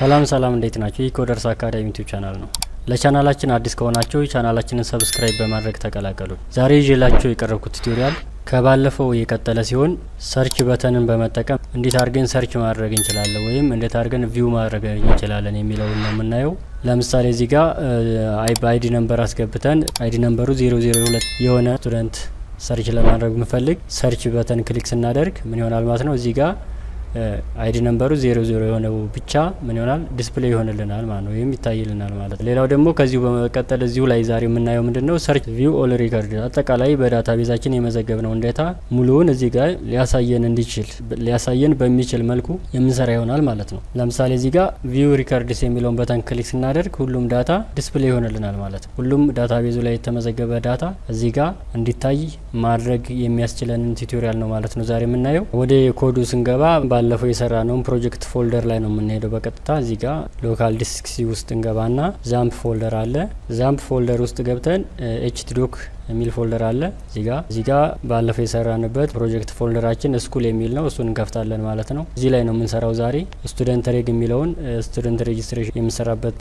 ሰላም ሰላም፣ እንዴት ናችሁ? ይህ Coders Academy YouTube channel ነው። ለቻናላችን አዲስ ከሆናችሁ ቻናላችንን subscribe በማድረግ ተቀላቀሉ። ዛሬ ይዤላችሁ የቀረብኩት tutorial ከባለፈው የቀጠለ ሲሆን search button ን በመጠቀም እንዴት አድርገን search ማድረግ እንችላለን ወይም እንዴት አድርገን view ማድረግ እንችላለን የሚለውን ነው የምናየው። ለምሳሌ እዚህ ጋር በ ID number አስገብተን ID number ኡ 002 የሆነ student search ለማድረግ ብንፈልግ search button click ስናደርግ ምን ይሆናል ማለት ነው? እዚህ ጋር ID number ኡ 00 የሆነው ብቻ ምን ይሆናል? Display ይሆንልናል ማለት ነው፣ ወይም ይታይልናል ማለት ነው። ሌላው ደግሞ ከዚሁ በመቀጠል እዚሁ ላይ ዛሬ የምናየው ምንድን ነው? Search view all record፣ አጠቃላይ በ database ኣችን የመዘገብነውን data ሙሉውን እዚህ ጋር ሊያሳየን እንዲችል ሊያሳየን በሚችል መልኩ የምንሰራ ይሆናል ማለት ነው። ለምሳሌ እዚህ ጋር view records የሚለውን button click ስናደርግ ሁሉም data display ይሆንልናል ማለት ነው። ሁሉም database ኡ ላይ የተመዘገበ data እዚህ ጋር እንዲታይ ማድረግ የሚያስችለንን tutorial ነው ማለት ነው ዛሬ የምናየው። ወደ ኮዱ ስንገባ ባለፈው የሰራነውን project folder ላይ ነው የምንሄደው። በቀጥታ እዚህ ጋር local disk C ውስጥ እንገባና XAMPP folder አለ። XAMPP folder ውስጥ ገብተን htdoc የሚል folder አለ። እዚህ ጋ ባለፈው የሰራንበት project folder ኣችን school የሚል ነው። እሱን እንከፍታለን ማለት ነው። እዚህ ላይ ነው የምንሰራው ዛሬ። Student reg የሚለውን student registration የምንሰራበት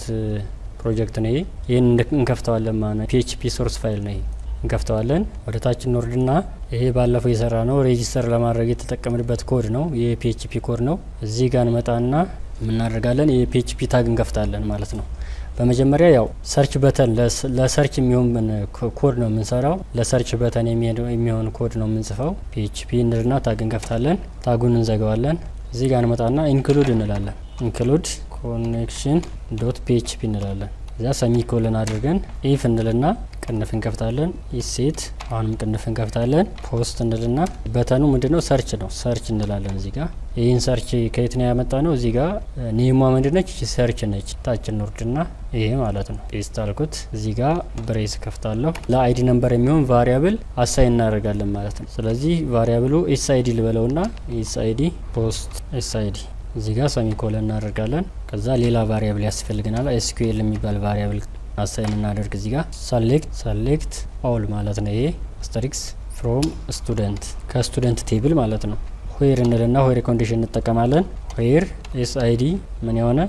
ፕሮጀክት ነው ይሄ። ይህን እንከፍተዋለን ማለት ነው። PHP source file ነው ይሄ። እንከፍተዋለን። ወደ ታች እንወርድና ይሄ ባለፈው የሰራነው register ለማድረግ የተጠቀምንበት ኮድ ነው። የ PHP code ነው። እዚህ ጋር እንመጣና የምናደርጋለን የ PHP tag እንከፍታለን ማለት ነው። በመጀመሪያ ያው search button ለ search የሚሆን ኮድ ነው የምንሰራው። ለ search button የሚሆን ኮድ ነው የምንጽፈው። PHP እንልና tag እንከፍታለን። Tag ኡን እንዘጋዋለን። እዚህ ጋር እንመጣና include እንላለን። Include connection.php እንላለን። እዚያ semicolon አድርገን if እንልና ቅንፍ እንከፍታለን። Isset አሁንም ቅንፍ እንከፍታለን። Post እንልና button ኡ ምንድነው? Search ነው። Search እንላለን እዚህ ጋር። ይህን search ከየት ነው ያመጣነው? እዚህ ጋር name ኧ ምንድነች? Search ነች። ታች እንወርድና ይሄ ማለት ነው። Paste አልኩት። እዚህ ጋር brace ከፍታለሁ። ለ ID number የሚሆን variable assign እናደርጋለን ማለት ነው። ስለዚህ variable ኡ sid ልበለውና sid post sid እዚህ ጋር semicolon እናደርጋለን። ከዛ ሌላ variable ያስፈልገናል። SQL የሚባል variable assign እናደርግ። እዚህ ጋር select all ማለት ነው። ይሄ asterisk from student፣ ከ student table ማለት ነው። Where እንልና where condition እንጠቀማለን። Where sid ምን የሆነ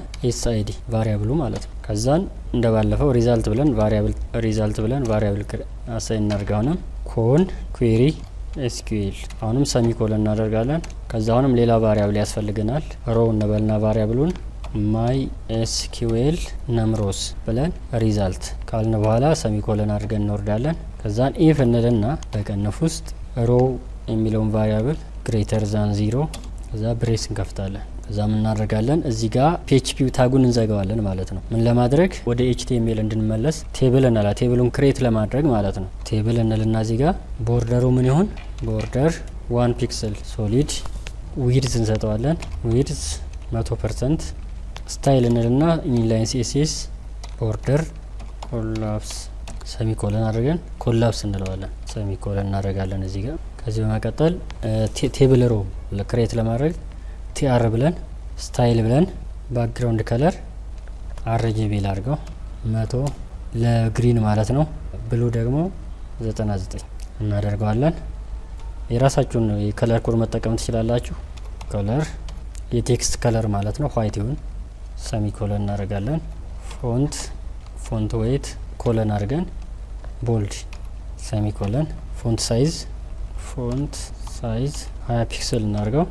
sid variable ኡ ማለት ነው። ከዛን እንደ ባለፈው result ብለን variable result ብለን variable assign እናደርግ። አሁንም con query SQL አሁንም semicolon እናደርጋለን። ከዛ አሁንም ሌላ variable ያስፈልገናል። Row እንበልና variable ኡን mysql num rows ብለን result ካልን በኋላ semicolon አድርገን እንወርዳለን። ከዛን if እንልና በቅንፍ ውስጥ row የሚለውን variable greater than 0፣ ከዛ brace እንከፍታለን። ከዛ ምን እናደርጋለን? እዚህ ጋር PHP tag ኡን እንዘጋዋለን ማለት ነው። ምን ለማድረግ? ወደ HTML እንድንመለስ table እንላ table ኡን create ለማድረግ ማለት ነው። Table እንልና እዚህ ጋር border ኡ ምን ይሁን? Border 1 pixel solid፣ width እንሰጠዋለን። Width 100%፣ style እንልና inline CSS border collapse semicolon አድርገን collapse እንለዋለን። Semicolon እናደርጋለን እዚህ ጋር። ከዚህ በመቀጠል table row create ለማድረግ tr ብለን style ብለን background color RGB ላድርገው፣ 100 ለ green ማለት ነው። Blue ደግሞ 99 እናደርገዋለን። የራሳችሁን የ color code መጠቀም ትችላላችሁ። Color የ text color ማለት ነው። White ይሁን። Semicolon እናደርጋለን። Font weight colon አድርገን bold፣ semicolon፣ font size 20 pixel እናድርገው፣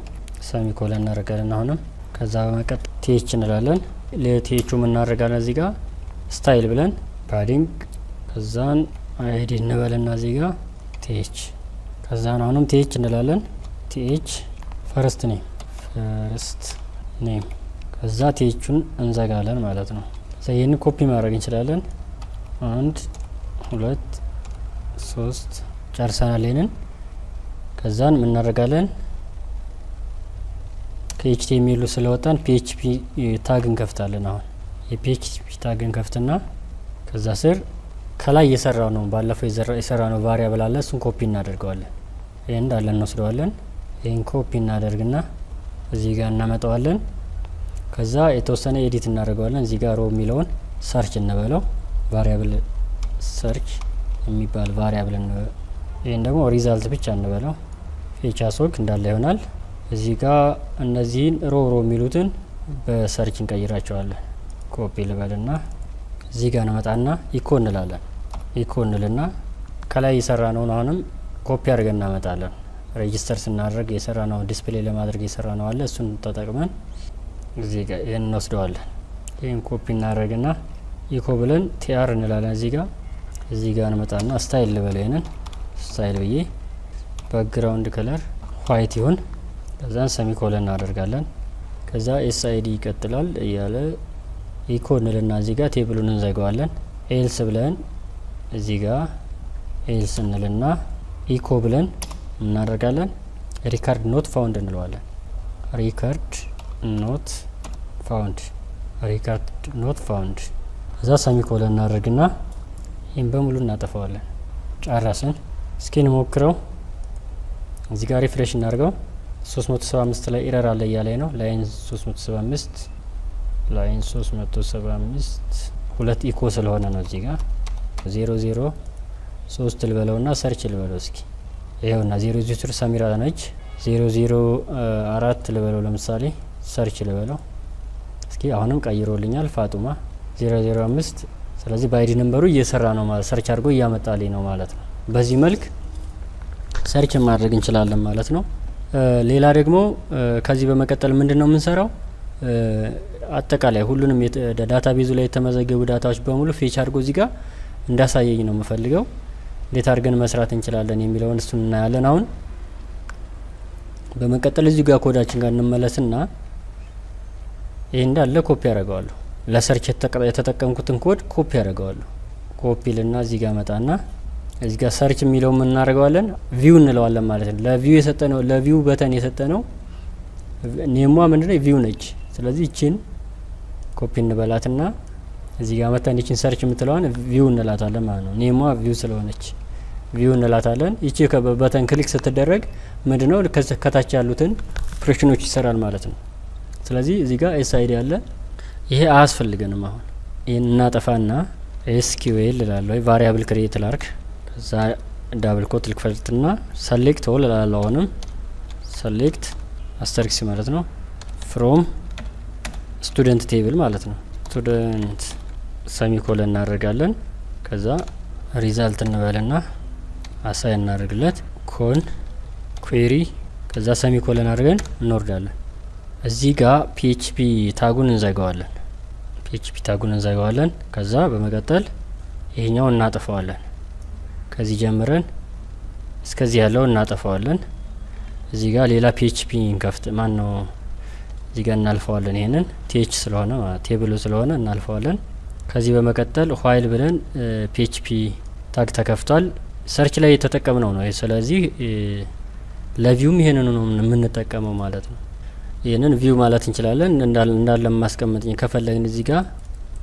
semicolon እናደርጋለን። አሁንም ከዛ በመቀጠል th እንላለን። ለ th ኡ እናደርጋለን እዚህ ጋር style ብለን padding፣ ከዛን ID እንበልና እዚህ ጋር th፣ ከዛን አሁንም th እንላለን። Th first name፣ first name፣ ከዛ th ኡን እንዘጋለን ማለት ነው። ይህን ኮፒ ማድረግ እንችላለን። አንድ፣ ሁለት፣ ሶስት ጨርሰናል። ይህንን ከዛን ምናደርጋለን? ከ HTML ኡ ስለወጣን PHP tag እንከፍታለን። አሁን የ PHP tag እንከፍትና ከዛ ስር ከላይ የሰራነው ባለፈው የሰራነው variable አለ። እሱን ኮፒ እናደርገዋለን። ይህን እንዳለ እንወስደዋለን። ይህን ኮፒ እናደርግና እዚህ ጋር እናመጣዋለን። ከዛ የተወሰነ edit እናደርገዋለን። እዚህ ጋር row የሚለውን search እንበለው፣ variable search የሚባል variable፣ ይህን ደግሞ result ብቻ እንበለው። Fetch assoc እንዳለ ይሆናል። እዚህ ጋር እነዚህን row row የሚሉትን በ search እንቀይራቸዋለን። ኮፒ ልበልና እዚህ ጋር እንመጣና echo እንላለን። Echo እንልና ከላይ የሰራነውን አሁንም ኮፒ አድርገን እናመጣለን። Register ስናደርግ የሰራነው፣ display ለማድረግ የሰራነው አለ። እሱን ተጠቅመን እዚህ ጋር ይህን እንወስደዋለን። ይህን ኮፒ እናደርግና echo ብለን tr እንላለን። እዚህ ጋር እንመጣና style ልበል። ይህንን style ብዬ background color white ይሁን። ከዛን semicolon እናደርጋለን። ከዛ SID ይቀጥላል እያለ echo እንልና እዚህ ጋር table ኡን እንዘጋዋለን። Else ብለን እዚህ ጋር else እንልና echo ብለን እናደርጋለን። Record not found እንለዋለን። Record not found፣ record not found። እዛ semicolon እናደርግና ይህን በሙሉ እናጠፋዋለን። ጨረስን። እስኪ እንሞክረው። እዚህ ጋር refresh እናድርገው። 375 ላይ error አለ እያለኝ ነው። Line 375፣ line 375 ሁለት echo ስለሆነ ነው። እዚህ ጋር 003 ልበለውና search ልበለው እስኪ። ይኸውና 003 ሰሚራ ነች። 004 ልበለው ለምሳሌ፣ search ልበለው እስኪ። አሁንም ቀይሮልኛል፣ ፋጡማ 005። ስለዚህ በ ID number ኡ እየሰራ ነው ማለት፣ search አድርጎ እያመጣልኝ ነው ማለት ነው። በዚህ መልክ search ማድረግ እንችላለን ማለት ነው። ሌላ ደግሞ ከዚህ በመቀጠል ምንድን ነው የምንሰራው? አጠቃላይ ሁሉንም database ኡ ላይ የተመዘገቡ data ዎች በሙሉ fetch አድርጎ እዚህ ጋር እንዳሳየኝ ነው የምፈልገው። እንዴት አድርገን መስራት እንችላለን የሚለውን እሱን እናያለን። አሁን በመቀጠል እዚሁ ጋር ኮዳችን ጋር እንመለስና ይህ እንዳለ ኮፒ ያደርገዋለሁ። ለ search የተጠቀምኩትን code copy ያደርገዋለሁ። ኮፒ ልና እዚህ ጋር መጣና እዚህ ጋር search የሚለው ምን እናደርገዋለን? View እንለዋለን ማለት ነው። ለ view የሰጠነው፣ ለ view button የሰጠነው name ሟ ምንድነው? View ነች። ስለዚህ ይችን ኮፒ እንበላትና እዚህ ጋር መተን ይችን search የምትለዋን view እንላታለን ማለት ነው። Name ሟ view ስለሆነች view እንላታለን። ይቺ button click ስትደረግ ምንድነው፣ ከታች ያሉትን ኦፕሬሽኖች ይሰራል ማለት ነው። ስለዚህ እዚህ ጋር SID አለ። ይሄ አያስፈልገንም። አሁን ይህን እናጠፋና SQL እላለሁ። Variable create ላርግ። ከዛ double quote ልክፈትና select all እላለሁ። አሁንም select asterisk ማለት ነው፣ from student table ማለት ነው። Student semicolon እናደርጋለን። ከዛ result እንበልና assign እናደርግለት con query፣ ከዛ semicolon አድርገን እንወርዳለን። እዚህ ጋር PHP tag ኡን እንዘጋዋለን። PHP tag ኡን እንዘጋዋለን። ከዛ በመቀጠል ይሄኛው እናጠፋዋለን። ከዚህ ጀምረን እስከዚህ ያለው እናጠፋዋለን። እዚህ ጋር ሌላ PHP እንከፍት፣ ማን ነው፣ እዚህ ጋር እናልፈዋለን። ይሄንን th ስለሆነ፣ table ኡ ስለሆነ እናልፈዋለን። ከዚህ በመቀጠል while ብለን PHP tag ተከፍቷል። Search ላይ የተጠቀምነው ነው። ስለዚህ ለ view ም ይሄንኑ ነው የምንጠቀመው ማለት ነው። ይህንን view ማለት እንችላለን። እንዳለ ማስቀመጥ ከፈለግን እዚህ ጋር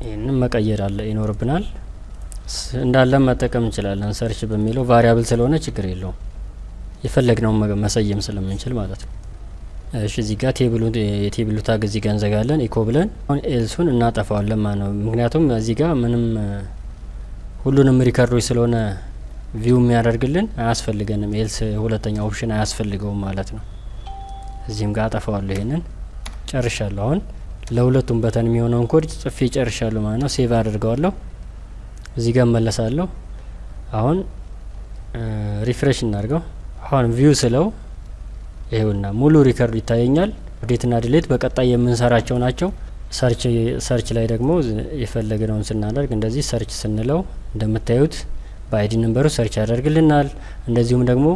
ይህንን መቀየር አለ ይኖርብናል። እንዳለ መጠቀም እንችላለን። Search በሚለው variable ስለሆነ ችግር የለውም። የፈለግነውን መሰየም ስለምንችል ማለት ነው። እሺ፣ እዚህ ጋር table ኡ የ table ኡ tag እዚህ ጋር እንዘጋለን። Echo ብለን አሁን else ኡን እናጠፋዋለን ማለት ነው። ምክንያቱም እዚህ ጋር ምንም ሁሉንም record ኦች ስለሆነ view የሚያደርግልን አያስፈልገንም። Else ሁለተኛ option አያስፈልገውም ማለት ነው። እዚህም ጋር አጠፋዋለሁ። ይሄንን ጨርሻለሁ። አሁን ለሁለቱም button የሚሆነውን ኮድ ጽፌ ጨርሻለሁ ማለት ነው። Save አድርገዋለሁ። እዚህ ጋር እመለሳለሁ። አሁን refresh እናድርገው። አሁን view ስለው ይሄውና ሙሉ record ኡ ይታየኛል። Update ና delete በቀጣይ የምንሰራቸው ናቸው። Search ላይ ደግሞ የፈለግነውን ስናደርግ እንደዚህ search ስንለው እንደምታዩት በ ID number ኡ search ያደርግልናል። እንደዚሁም ደግሞ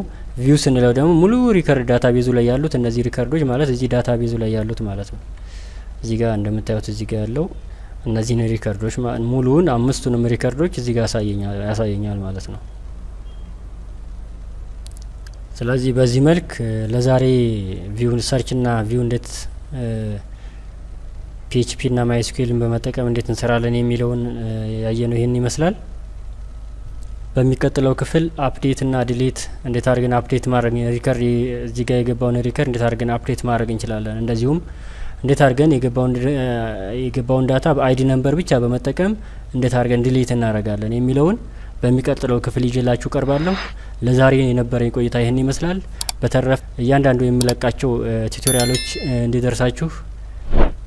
view ስንለው ደግሞ ሙሉ record database ኡ ላይ ያሉት እነዚህ record ኦች ማለት እዚህ database ኡ ላይ ያሉት ማለት ነው። እዚህ ጋር እንደምታዩት እዚህ ጋር ያለው እነዚህን record ኦች ሙሉውን አምስቱንም record ኦች እዚህ ጋር ያሳየኛል ማለት ነው። ስለዚህ በዚህ መልክ ለዛሬ view search ና view እንዴት PHP ና MySQL ን በመጠቀም እንዴት እንሰራለን የሚለውን ያየነው ይህን ይመስላል። በሚቀጥለው ክፍል update ና delete፣ እንዴት አድርገን update ማድረግ record፣ እዚህ ጋር የገባውን record እንዴት አድርገን update ማድረግ እንችላለን፣ እንደዚሁም እንዴት አድርገን የገባውን data በ ID number ብቻ በመጠቀም እንዴት አድርገን delete እናደርጋለን የሚለውን በሚቀጥለው ክፍል ይዤላችሁ ቀርባለሁ። ለዛሬ የነበረኝ ቆይታ ይህን ይመስላል። በተረፈ እያንዳንዱ የምለቃቸው tutorial ኦች እንዲደርሳችሁ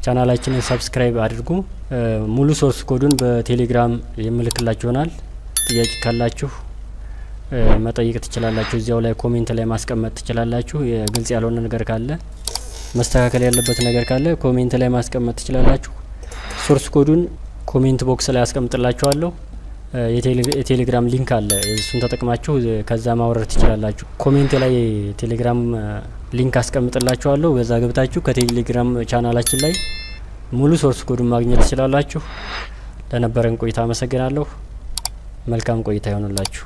ቻናላችንን subscribe አድርጉ። ሙሉ source code ኡን በቴሌግራም የምልክላችሁ ይሆናል። ጥያቄ ካላችሁ መጠየቅ ትችላላችሁ። እዚያው ላይ comment ላይ ማስቀመጥ ትችላላችሁ። ግልጽ ያልሆነ ነገር ካለ፣ መስተካከል ያለበት ነገር ካለ comment ላይ ማስቀመጥ ትችላላችሁ። Source code ኡን comment box ላይ አስቀምጥላችኋለሁ። የቴሌግራም link አለ። እሱን ተጠቅማችሁ ከዛ ማውረድ ትችላላችሁ። Comment ላይ የቴሌግራም link አስቀምጥላችኋለሁ። በዛ ገብታችሁ ከቴሌግራም ቻናላችን ላይ ሙሉ source code ኡን ማግኘት ትችላላችሁ። ለነበረን ቆይታ አመሰግናለሁ። መልካም ቆይታ ይሆንላችሁ።